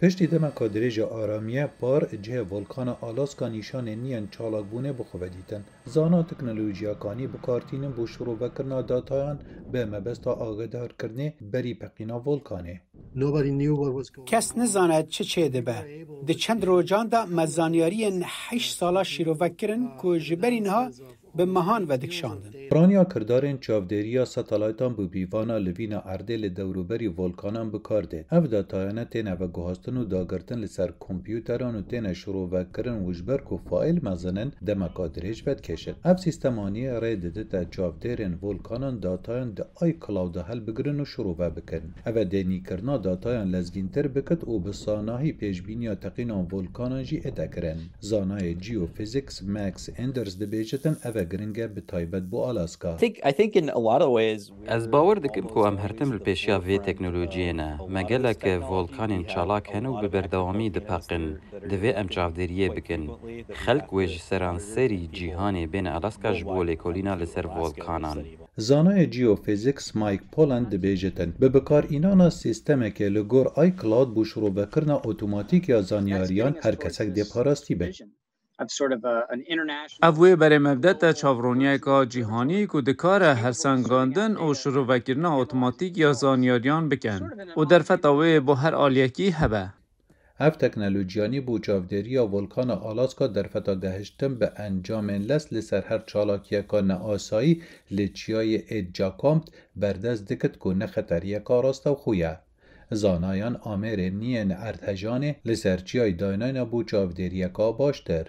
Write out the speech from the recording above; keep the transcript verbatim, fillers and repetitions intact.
Piştî demeka dirêj a aramiye, par cihê volkana Alaska nîşanên niyên çalakbûnê bi xwe ve dîtin. Zana teknolojiya kanî bikartînin bo şirovekirina datayan bi mebesta agadarkirinê berî peqîna volkanê. Nobody knew what was going Kes nizane çi çêdibe. Di çend rojan de me zanyariyên heşt sala şîrove kirin ku ji berî niha bi mehan ve dikişandin. Piraniya kirdarên çavdêriya satelaytan bi pîvana livîna erdê li dewroberî volkanan bi kar dê. Ev datayane têne veguhastin û dagirtin li ser kompûteran û têne şirovekirin û ji ber ku faîl mezin in, demeka dirêj vedikêşin. Ev sîstemanî rê didite çavdêrên volkanan datayan di iCloud de helbigirin û şirove bikin. Ev e dênîkirina datayan lezgîntir bikit û bi sanahî pêşbîniya teqîna volkanan jî êde kirin. Zanayê Geophysics Max Anders dibêjitin, ev e giring e bi taybet bo Alaska. I think, I think in a lot of ways, Ez bawer dikim ku em her tim li pêşiya vê teknolojiyê ne. Me gelek volkanên çalak hene û bi berdewamî dipeqin. Divê em çavdêriyê bikin. Xelk wê ji seranserî cîhanê bêne Alaska ji bo lêkolîna li ser volkanan. Zanayê Geophysics Mike Pollan dibêjitin, bi bikarînana sîstemekê li gor iCloud bo şirovekirina otomatîk ya zanyariyan her kesek dê parastî be. Ev wê berê me bidete çavroniyeka cîhanî ku dikare helsengandin û şirovekirina otomatîk ya zanyariyan bikin û derfeta wê bo her aliyekî hebe. Ev teknolojiyanî bo çavdêriya volkana Alaska derfeta gehiştin bi encamên lez li ser her çalakiyeka neasayî li çiyayê Ed Jakompt berdest dikit ku ne xeteriyeka rastewxo ye. Zanayan amêrên niyên erdhejanê li ser çiyayê dayînayne bo çavdêriyeka baştir.